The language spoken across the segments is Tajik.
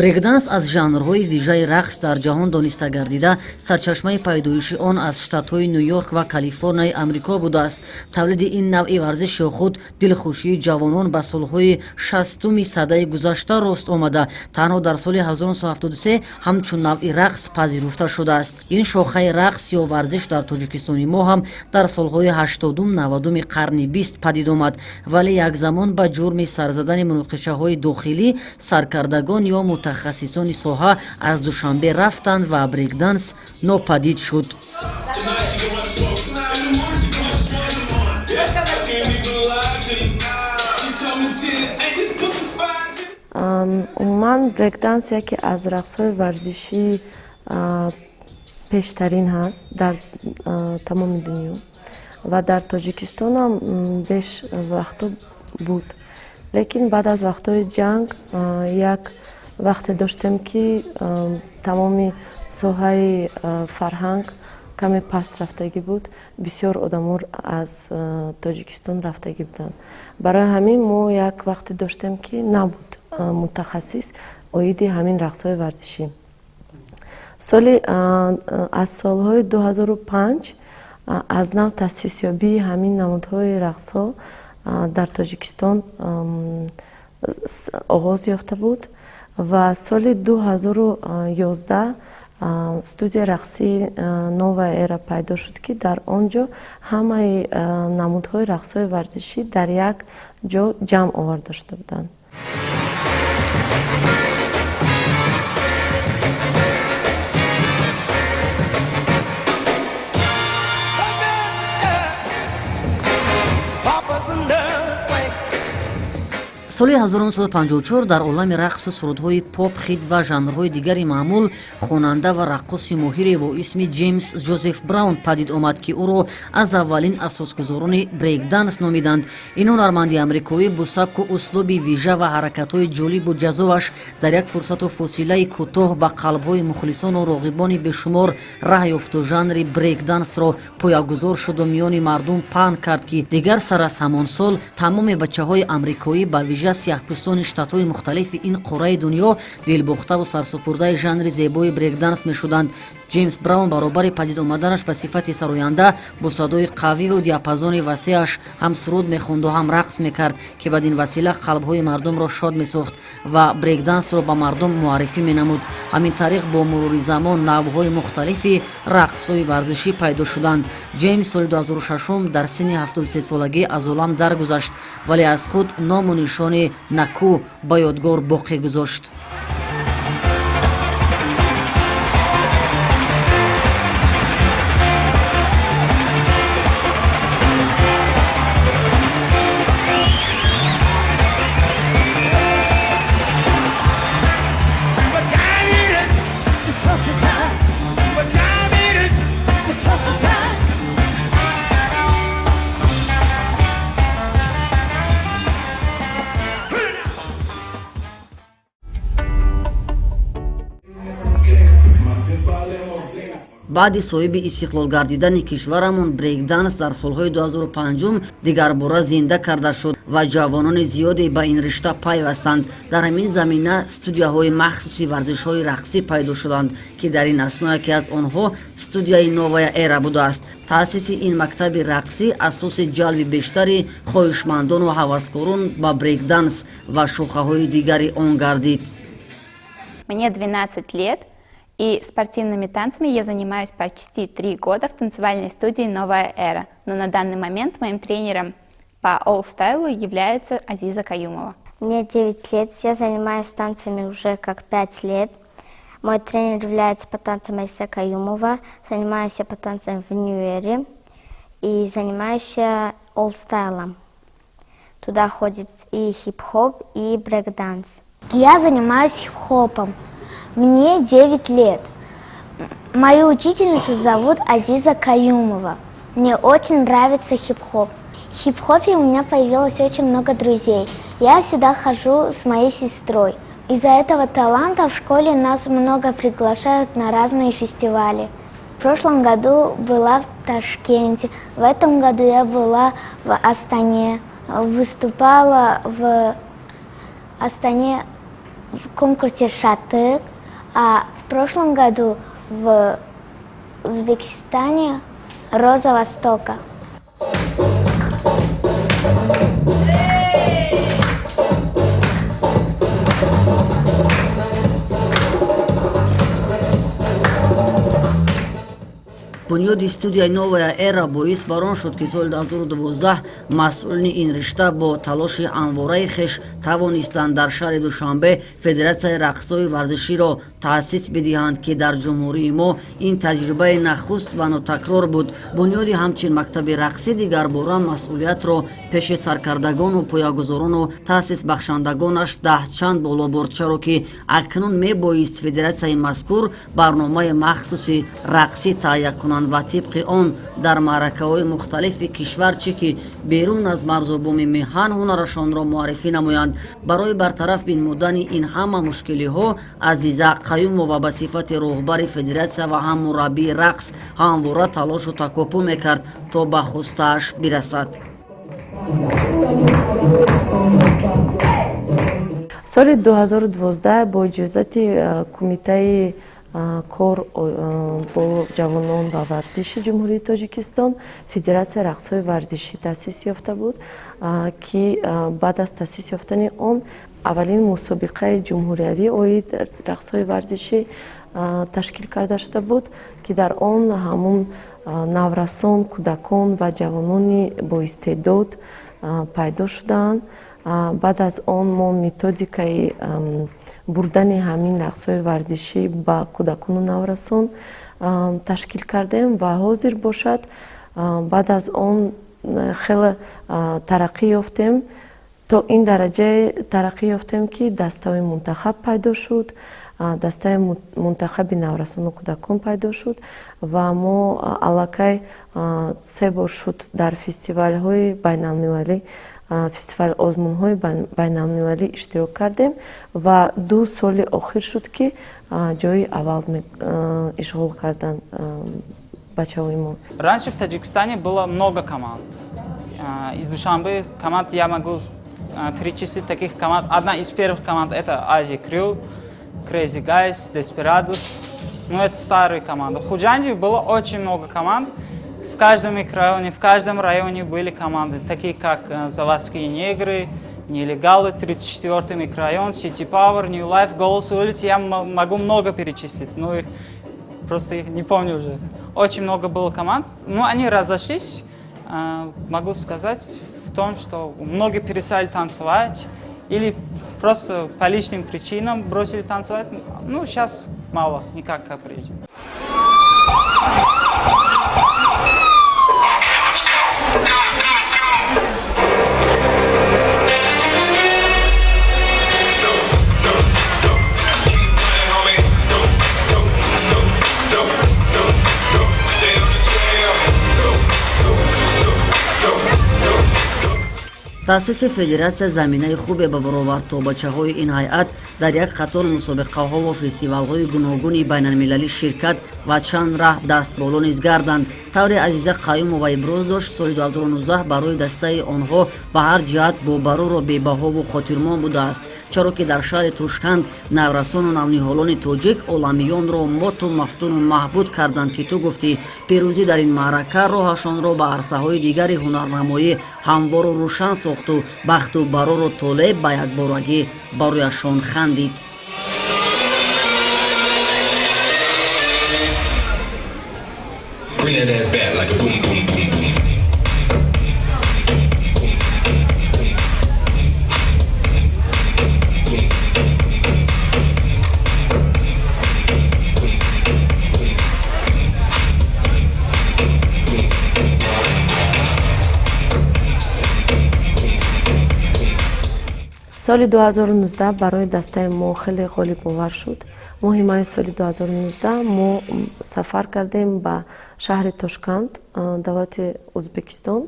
Брейкданс аз жанрҳои вижаи рақс дар ҷаҳон дониста гардида, сарчашмаи пайдоиши он аз штатҳои Ню-Йорк ва Калифорнияи Амрико будааст. Тавлиди ин навъи варзиш ё худ дилхушии ҷавонон ба солҳои 60-уми садаи гузашта рост омада, танҳо дар соли 1973 ҳамчун навъи рақс пазируфта шудааст. Ин шохаи рақс ё варзиш дар Тоҷикистони мо ҳам дар солҳои 80-ум, 90-уми қарни 20 падид омад, вале якзамон ба ҷурми сарзадани муноқишаҳои дохилӣ саркардагон ё мутахассисони соҳа аз Душанбе рафтанд ва брейкданс нопадид шуд. Умуман, брейкданс яке аз рақсҳои варзишии пештарин ҳаст дар тамоми дунё ва дар Тоҷикистонам беш вақтҳо буд, лекин баъд аз вақтҳои ҷанг як вақте доштем, ки тамоми соҳаи фарҳанг каме паст рафтагӣ буд, бисёр одамо аз Тоҷикистон рафтагӣ буданд. Барои ҳамин мо як вақте доштем, ки набуд мутахассис оиди ҳамин рақсҳои варзишӣ. Соли аз солҳои 2005 аз нав таъсисёбии ҳамин намудҳои рақсҳо дар Тоҷикистон оғоз ёфта буд ва соли 2011 студияи рақсии «Новая эра» пайдо шуд, ки дар он ҷо ҳамаи намудҳои рақсҳои варзишӣ дар як ҷо ҷамъ оварда шуда буданд. Соли 1954 дар олами рақсу сурудҳои поп, хит ва жанрҳои дигари маъмул хонанда ва раққоси моҳире бо исми Ҷеймс Ҷозеф Браун падид омад, ки ӯро аз аввалин асосгузорони брейкданс номиданд. Ин ҳунарманди амрикоӣ бо сабку услуби вижа ва ҳаракатҳои ҷолибу ҷаззобаш дар як фурсату фосилаи кӯтоҳ ба қалбҳои мухлисону роғибони бешумор раҳ ёфту жанри брейкдансро поягузор шуду миёни мардум паҳн кард, ки дигар сар аз ҳамон сол тамоми бачаҳои амрикоӣ, ба вижа сиёҳпӯстони штатҳои мухталифи ин қораи дунё, дилбохтаву сарсупурдаи жанри зебои брейкданс мешуданд. Ҷеймс Браун баробари падид омаданаш ба сифати сароянда бо садои қавиву диапазони васеаш ҳам суруд мехонду, ҳам рақс мекард, ки бадин васила қалбҳои мардумро шод месохт ва брейкдансро ба мардум муаррифӣ менамуд. Ҳамин тариқ, бо мурури замон навъҳои мухталифи рақсҳои варзишӣ пайдо шуданд. Ҷеймс соли 2006 дар синни 73-солагӣ аз олам даргузашт, вале аз худ ному нишони накӯ ба ёдгор боқӣ гузошт. Баъди соҳиби истиқлол гардидани кишварамон брейкданс дар солҳои 2005 дигарбора зинда карда шуд ва ҷавонони зиёде ба ин ришта пайвастанд. Дар ҳамин замина студияҳои махсуси варзишҳои рақсӣ пайдо шуданд, ки дар ин асно яке аз онҳо студияи «Новая эра» будааст. Таъсиси ин мактаби рақсӣ асоси ҷалби бештари хоҳишмандону ҳаваскорон ба брейкданс ва шохаҳои дигари он гардид. Мне 12 лет, и спортивными танцами я занимаюсь почти 3 года в танцевальной студии «Новая эра». Но на данный момент моим тренером по All Style является Азиза Каюмова. Мне 9 лет. Я занимаюсь танцами уже как 5 лет. Мой тренер является по танцам Айса Каюмова. Занимаюсь я по танцам в Нью-Эре. И занимаюсь я олл-стайлом. Туда ходит и хип-хоп, и брейк-данс. Я занимаюсь хип-хопом. Мне 9 лет. Мою учительницу зовут Азиза Каюмова. Мне очень нравится хип-хоп. В хип-хопе у меня появилось очень много друзей. Я всегда хожу с моей сестрой. Из-за этого таланта в школе нас много приглашают на разные фестивали. В прошлом году была в Ташкенте, в этом году я была в Астане. Выступала в Астане в конкурсе «Шатык», а в прошлом году в Узбекистане «Роза Востока». Бунёди студияи «Новая эра» боис бар он шуд, ки соли 2012 масъулини ин ришта бо талоши анвораи хеш тавонистанд дар шаҳри Душанбе федератсияи рақсҳои варзиширо таъсис бидиҳанд, ки дар ҷумҳурии мо ин таҷрибаи нахуст ва нотакрор буд. Бунёди ҳамчин мактаби рақсӣ дигарбора масъулиятро пеши саркардагону поягузорону таъсисбахшандагонаш даҳчанд боло бурд, чаро ки акнун мебоист федератсияи мазкур барномаи махсуси рақсӣ таҳия кунанд ва тибқи он дар маъракаҳои мухталифи кишвар, чӣ ки берун аз марзу буми меҳан, ҳунарашонро муаррифӣ намоянд. Барои бартараф бинмудани ин ҳама мушкилиҳо Азиза Қаюмова ба сифати роҳбари федератсия ва ҳам мураббии рақс ҳамвора талошу такопӯ мекард, то ба хостааш бирасад. Соли 2012 бо иҷозати Кумитаи кор бо ҷавонон ва варзиши Ҷумҳурии Тоҷикистон Федератсияи рақсҳои варзишӣ таъсис ёфта буд, ки баъд аз таъсис ёфтани он аввалин мусобиқаи ҷумҳуриявӣ оид рақсҳои варзишӣ ташкил карда шуда буд, ки дар он ҳамун наврасон, кӯдакон ва ҷавонони боистеъдод пайдо шудаанд. Баъд аз он мо методикаи бурдани ҳамин рақсҳои варзишӣ ба кӯдакону наврасон ташкил кардем ва ҳозир бошад, баъд аз он хеле тараққӣ ёфтем, то ин дараҷае тараққӣ ёфтем, ки дастаҳои мунтахаб пайдо шуд, дастаи мунтахаби наврасону кӯдакон пайдо шуд ва мо аллакай се бор шуд дар фестивалҳои байналмилалӣ, фестивал озмунҳои байналмилалӣ иштирок кардем ва 2 соли охир шуд, ки ҷои аввал ишғол карданд бачаҳои мо. Раньше в Таджикистане было много команд. Из Душанбе команд я могу перечислить таких команд. Одна из первых команд — это Asia Crew, Crazy Guys, Desperados. Ну, это старые команды. В Худжанде было очень много команд. В каждом микрорайоне, в каждом районе были команды, такие как «Заводские негры», «Нелегалы», 34-й микрорайон, City Power, New Life, «Голос улицы». Я могу много перечислить, но их просто их не помню уже. Очень много было команд. Ну, они разошлись, могу сказать, в том, что многие перестали танцевать или просто по личным причинам бросили танцевать. Ну, сейчас мало, не как прежде. Таъсиси федератсия заминаи хубе ба баровард, то бачаҳои ин ҳайат дар як қатор мусобиқаҳову фестивалҳои гуногуни байналмилалӣ ширкат ва чанд раҳ дастболо низ гарданд. Тавре Азиза Қаюмова иброз дошт, соли 2019 барои дастаи онҳо ба ҳар ҷиҳат бобарору бебаҳову хотирмон будааст, чаро ки дар шаҳри Тошканд наврасону навниҳолони тоҷик оламиёнро моту мафтуну маҳбуд карданд, ки ту гуфтӣ пирӯзӣ дар ин маърака роҳашонро ба арсаҳои дигари ҳунарнамоӣ ҳамвору рӯшан сохту бахту барору толеъ ба якборагӣ барояшон хандид. Bring that ass back like a boom, boom, boom, boom. Соли 2019 барои дастаи мо хеле ғолибовар шуд. Моҳи майи соли 2019 мо сафар кардем ба шаҳри Тошканд, давлати Ӯзбекистон.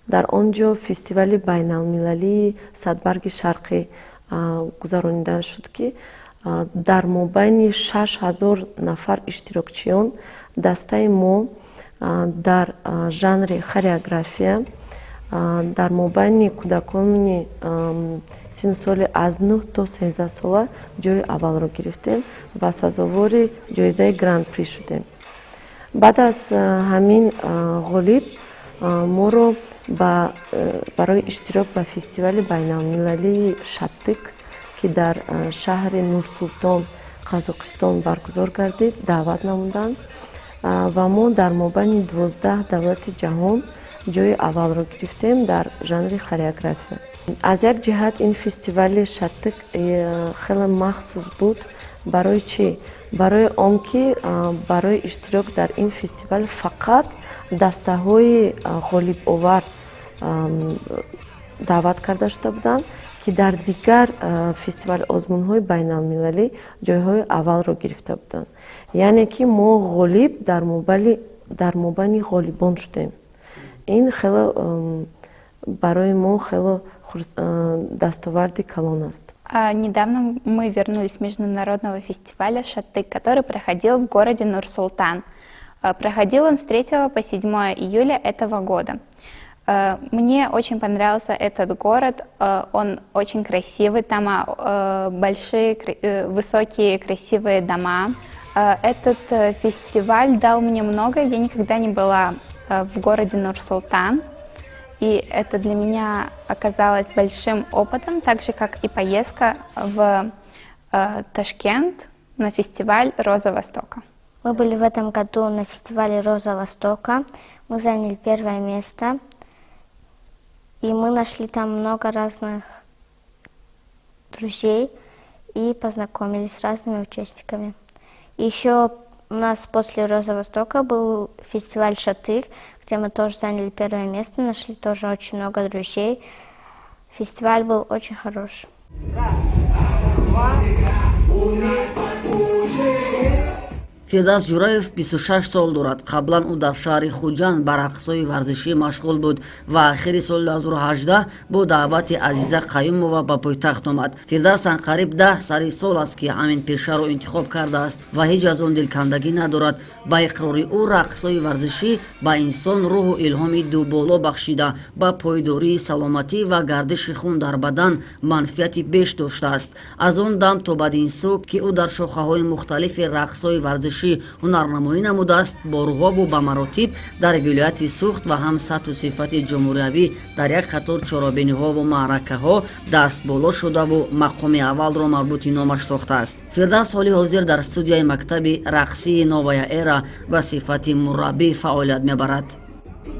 Дар он ҷо фестивали байналмилалии «Садбарги шарқӣ» гузаронида шуд, ки дар мобайни 6000 нафар иштирокчиён дастаи мо дар жанри хореография дар мобайни кӯдакони синну соли аз 9 то 13 сола ҷои аввалро гирифтем ва сазовори ҷоизаи Гран-при шудем. Баъд аз ҳамин ғолиб моро барои иштирок ба фестивали байналмилалии «Шаттык», ки дар шаҳри Нурсултон, Қазоқистон баргузор гардид, даъват намуданд ва мо дар мобайни 12 давлати ҷаҳон ҷои аввалро гирифтем дар жанри хореография. Аз як ҷиҳат ин фестивали «Шаттык» хеле махсус буд. Барои чӣ? Барои он ки барои иштирок дар ин фестивал фақат дастаҳои ғолибовар даъват карда шуда буданд, ки дар дигар фестивали озмунҳои байналмилалӣ ҷойҳои аввалро гирифта буданд. Яъне ки мо ғолиб дар мобайни ғолибон шудем. Ин хеле барои мо хеле дастоварди калон аст. Недавно мы вернулись с международного фестиваля «Шаттык», который проходил в городе Нур-Султан. Проходил он с 3 по 7 июля этого года. Мне очень понравился этот город, он очень красивый, там большие, высокие, красивые дома. Этот фестиваль дал мне много, я никогда не была в городе Нур-Султан, и это для меня оказалось большим опытом, так же, как и поездка в Ташкент на фестиваль «Роза Востока». Мы были в этом году на фестивале «Роза Востока». Мы заняли первое место. И мы нашли там много разных друзей и познакомились с разными участниками. Еще у нас после «Розы Востока» был фестиваль «Шатыр», где мы тоже заняли первое место, нашли тоже очень много друзей. Фестиваль был очень хороший. Раз, два, три. Фирдавс Ҷураев 26 сол дорад. Қаблан ӯ дар шаҳри Хуҷанд ба рақсҳои варзишӣ машғул буд ва ахири соли 2018 бо даъвати Азиза Қаюмова ба пойтахт омад. Фирдавс анқариб 10 сари сол аст, ки ҳамин пешаро интихоб кардааст ва ҳеҷ аз он дилкандагӣ надорад. Ба иқрори ӯ, рақсҳои варзишӣ ба инсон рӯҳу илҳоми дуболо бахшида, ба пойдории саломатӣ ва гардиши хун дар бадан манфиати беш доштааст. Аз он дам то бадин сӯ, ки ӯ дар шохаҳои мухталифи рақсҳои варзишӣ ҳунарнамоӣ намудааст, борҳову ба маротиб дар вилояти Суғд ва ҳам сатҳу сифати ҷумҳуриявӣ дар як қатор чорабиниҳову маъракаҳо дастболо шудаву мақоми аввалро марбути номаш сохтааст. Фирдавс ҳоли ҳозир дар студияи мактаби рақсии «Новая эра» ба сифати мураббӣ фаъолият мебарад.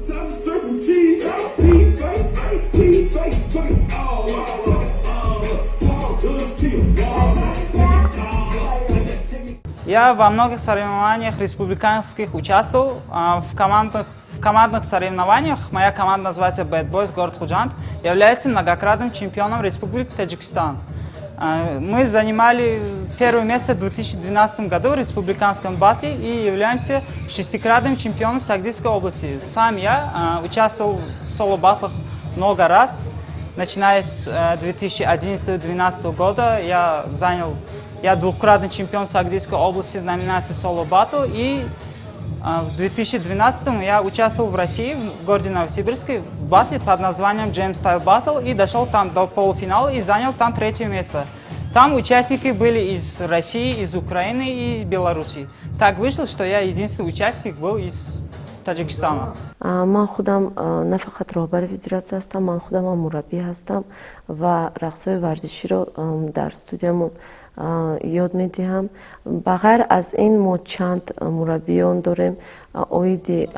Straight from cheese. P fake, P fake, fuck it all up, fuck it all up. Paul Does to your wall. Я во многих соревнованиях республиканских участвовал. В командных соревнованиях моя команда называется Bad Boys, город Худжанд, является многократным чемпионом Республики Таджикистан. Мы занимали первое место в 2012 году в республиканском батле и являемся шестикратным чемпионом Согдийской области. Сам я участвовал в соло-батлах много раз. Начиная с 2011-2012 года я двукратный чемпион Согдийской области в номинации соло батл, и в 2012 я участвовал в России, в городе Новосибирске, в батле под названием Jam Style Battle и дошел там до полуфинала и занял там третье место. Там участники были из России, из Украины и Беларуси. Так вышло, что я единственный участник был из Таджикистана. Ман худам на фақат роҳбари федератсия ҳастам, ман худамам мураббӣ ҳастам ва рақсҳои варзиширо дар студиямон ёд медиҳам. Ба ғайр аз ин, мо чанд мураббиён дорем оиди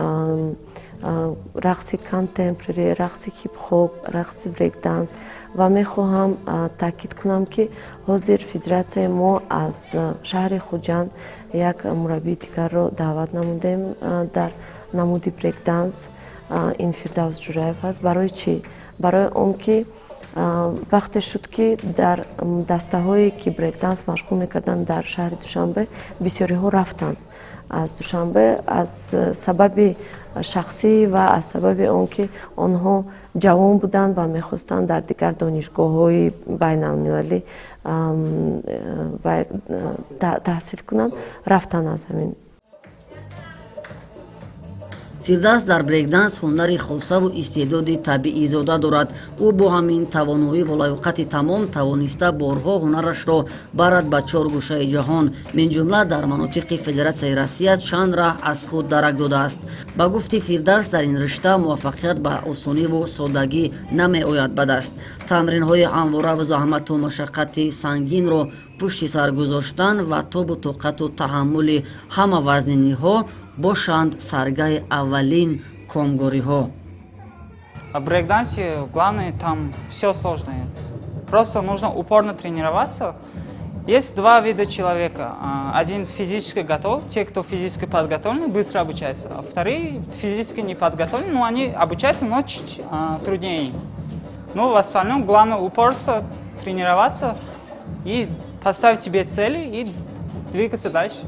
рақси контемпорари, рақси хип-хоп, рақси брейкданс. Ва мехоҳам таъкид кунам, ки ҳозир федератсияи мо аз шаҳри Хуҷанд як мураббии дигарро даъват намудем дар намуди брейкданс. Ин Фирдавс Ҷураев аст. Барои чӣ? Барои он ки Вақте шуд, ки дар дастаҳое, ки брейкданс машғул мекарданд дар шаҳри Душанбе, бисёриҳо рафтанд аз Душанбе аз сабаби шахсӣ ва аз сабаби он ки онҳо ҷавон буданд ва мехостанд дар дигар донишгоҳҳои байналмилалӣ таҳсил кунанд, рафтанд аз ҳамин. Фирдавс дар брейкданс ҳунари хосаву истеъдоди табиӣзода дорад. Ӯ бо ҳамин тавоноӣ ва лаёқати тамом тавониста борҳо ҳунарашро барад ба чор гӯшаи ҷаҳон, минҷумла дар манотиқи Федератсияи Россия чанд раҳ аз худ дарак додааст. Ба гуфти Фирдавс, дар ин ришта муваффақият ба осониву соддагӣ намеояд ба даст. Тамринҳои ҳамвораву заҳмату машаққати сангинро пушти сар гузоштан ва тобу тоқату таҳаммули ҳама вазниниҳо бошанд саргаҳи аввалин комгориҳо. В брейкдансе главное, там все сложное. Просто нужно упорно тренироваться. Есть два вида человека. Один физически готов, те, кто физически подготовлены, быстро обучаются. А вторые физически не подготовлены, но они обучаются, но чуть труднее. Но в остальном главное упорство, тренироваться и поставить себе цели и двигаться дальше.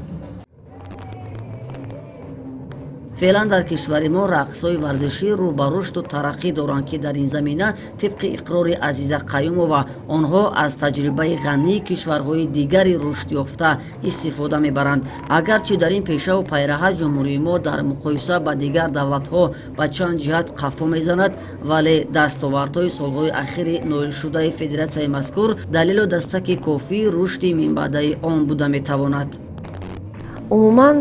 Феълан дар кишвари мо рақсҳои варзишӣ рӯ ба рушду тараққӣ доранд, ки дар ин замина, тибқи иқрори Азиза Қаюмова, онҳо аз таҷрибаи ғании кишварҳои дигари рушдёфта истифода мебаранд. Агарчи дар ин пешаву пайраҳа ҷумҳурии мо дар муқоиса ба дигар давлатҳо ба чанд ҷиҳат қафо мезанад, вале дастовардҳои солҳои ахири ноилшудаи федератсияи мазкур далелу дастаки кофии рушди минбаъдаи он буда метавонад. Умуман,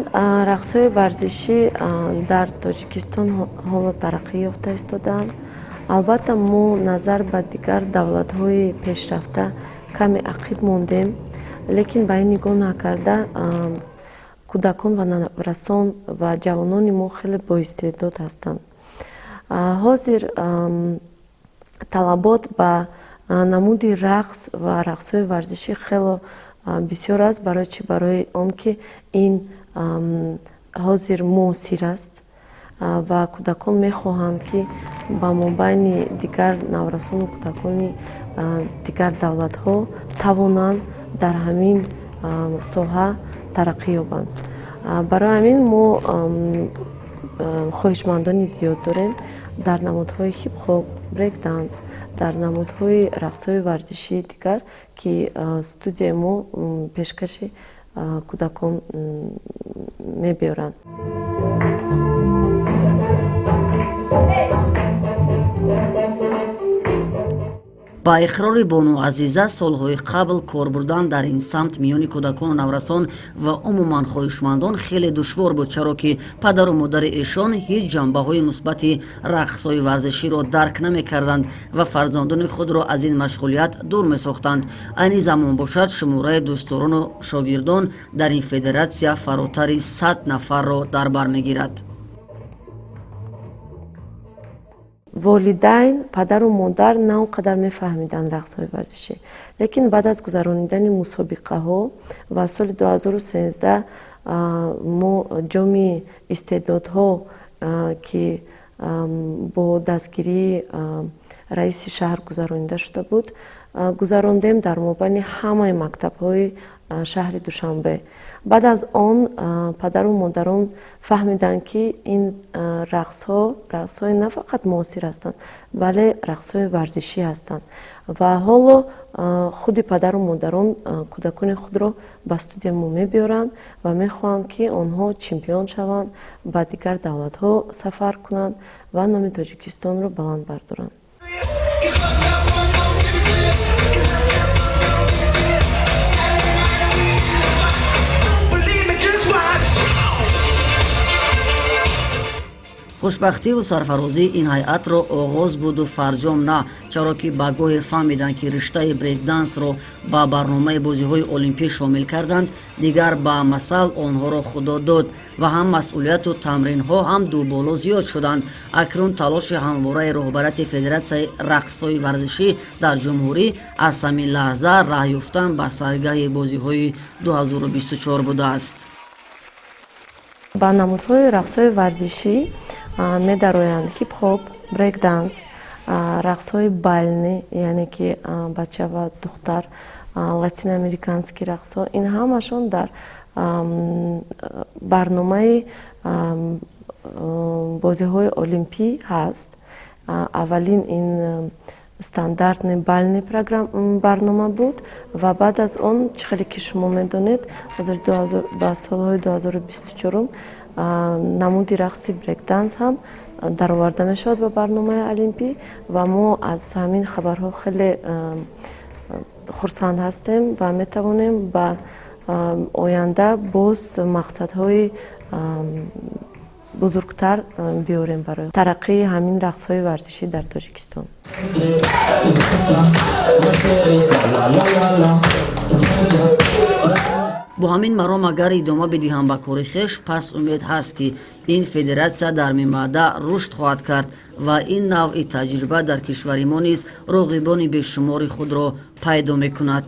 рақсҳои варзишӣ дар Тоҷикистон ҳоло тараққӣ ёфта истодаанд. Албатта, мо назар ба дигар давлатҳои пешрафта каме ақиб мондем, лекин ба ин нигоҳ накарда, кӯдакон ва наврасон ва ҷавонони мо хеле боистеъдод ҳастанд. Ҳозир талабот ба намуди рақс ва рақсҳои варзишӣ хело бисёр аст. Барои чӣ? Барои он ки ин ҳозир муосир аст ва кӯдакон мехоҳанд, ки ба мобайни дигар наврасону кӯдакони дигар давлатҳо тавонанд дар ҳамин соҳа тараққӣ ёбанд. Барои ҳамин мо хоҳишмандони зиёд дорем дар намудҳои хип-хоп, брейкданс, дар намудҳои рақсҳои варзишии дигар, ки студияи мо пешкаши кӯдакон мебиёранд. Ба иқрори бону Азиза, солҳои қабл кор бурдан дар ин самт миёни кӯдакону наврасон ва умуман хоҳишмандон хеле душвор буд, чаро ки падару модари эшон ҳеҷ ҷанбаҳои мусбати рақсҳои варзиширо дарк намекарданд ва фарзандони худро аз ин машғулият дур месохтанд. Айни замон бошад, шумораи дӯстдорону шогирдон дар ин федератсия фаротари 100 нафарро дар бар мегирад. Волидайн, падару модар на он қадар мефаҳмиданд рақсҳои варзишӣ, лекин баъд аз гузаронидани мусобиқаҳо ва соли 2013 мо ҷоми истеъдодҳо, ки бо дастгирии раиси шаҳр гузаронида шуда буд, гузарондем дар мобайни ҳамаи мактабҳои шаҳри Душанбе. Баъд аз он падару модарон фаҳмиданд, ки ин рақсҳо рақсҳои на фақат муосир ҳастанд, бале рақсҳои варзишӣ ҳастанд ва ҳоло худи падару модарон кӯдакони худро ба студия мо мебиёранд ва мехоҳанд, ки онҳо чемпион шаванд, ба дигар давлатҳо сафар кунанд ва номи Тоҷикистонро баланд бардоранд. Хушбахтиву сарфарозии ин ҳайатро оғоз буду фарҷом на, чаро ки ба гоҳе фаҳмиданд, ки риштаи брейкдансро ба барномаи бозиҳои олимпӣ шомил карданд, дигар ба масал онҳоро Худо дод ва ҳам масъулияту тамринҳо ҳам дуболо зиёд шуданд. Акнун талоши ҳамвораи роҳбарияти федератсияи рақсҳои варзишӣ дар ҷумҳурӣ аз ҳамин лаҳза раҳ ёфтан ба саргаҳи бозиҳои 2024 будааст. Ба намудҳои рақсҳои варзишӣ медароянд хип-хоп, брейкданс, Рақсҳои бальный, яъне ки бача ва духтар, латиноамериканский рақсҳо, ин ҳамашон дар барномаи бозиҳои олимпӣ ҳаст. Аввалин ин стандартный бальный барнома буд ва баъд аз он, чӣ хеле ки шумо медонед, ҳозир ба солҳои 2024 намуди рақси брейкданс ҳам дароварда мешавад ба барномаи олимпӣ ва мо аз ҳамин хабарҳо хеле хурсанд ҳастем ва метавонем ба оянда боз мақсадҳои бузургтар биёрем барои тараққии ҳамин рақсҳои варзишӣ дар Тоҷикистон. Бо ҳамин маром агар идома бидиҳам ба кори хеш, пас умед ҳаст, ки ин федератсия дар минбаъда рушд хоҳад кард ва ин навъи таҷриба дар кишвари мо низ роғибони бешумори худро пайдо мекунад.